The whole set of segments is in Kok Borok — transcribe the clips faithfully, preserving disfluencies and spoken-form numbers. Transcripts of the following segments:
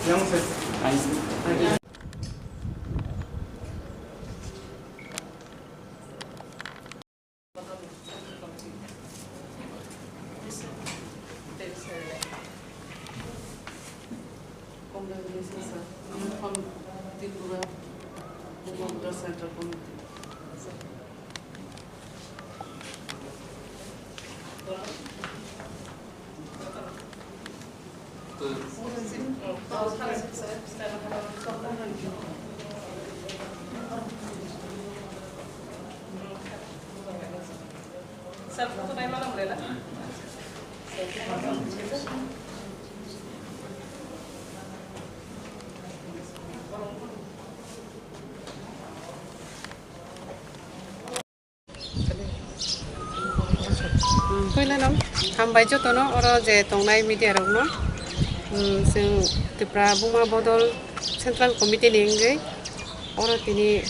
Congratulations, sir. You're from Tripura, Bubagra Central Committee. Puila no hambai jotono oro je tongnai media rokno. Hmm, chwng Tripura Buma Bodol Central Committee ni wngwi oro tini,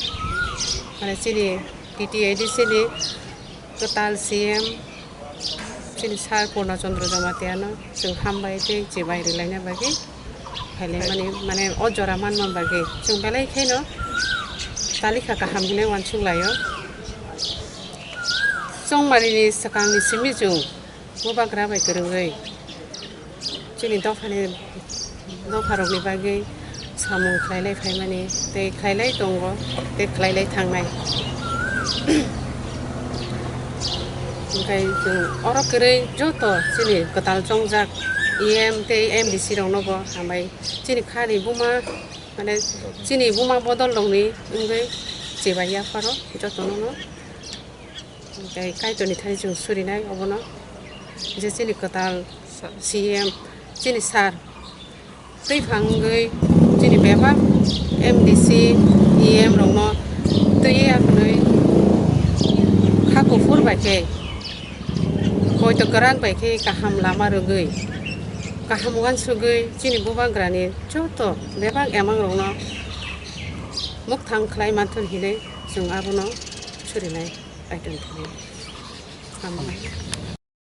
mane, chini T T A D C ni kwtal C M chini sir Purna Chandra Jamatia no chwng hambai tei chibai rwlaina bagwi. Phailai mani, mane, o jora manma bagwi chwng belai kheno talikha kaham hinwi uansuk laio. Chongmari ni swkang ni simi chwng Bubagra bai kwrwngwi chini dophani, dopharokni bagwi samung khlailai phaimani tei khlailai tongo tei khlailai thangnai. Hwnkhe chwng oro kwrwi joto chini kwtal chongjak E M tei M D C rokno bo hambai. Chini khani buma, mane, chini buma bodol rokni wngwi chibai yapharo jotono no. Tei Kaitorni thani chwng surinai obono je chini kwtal C M, chini sir, tei phangwi chini bebak M D C, E M rokno twiwi akhwnwi kha kuphur bai khe, poito kwrak bai khe kaham lama rwgwi, kaham uansugwi chini Bubagrani joto bebak emang rokno mukthang khlai manthun hinwi chwng abono surinai Kaitorni thani. Hambai.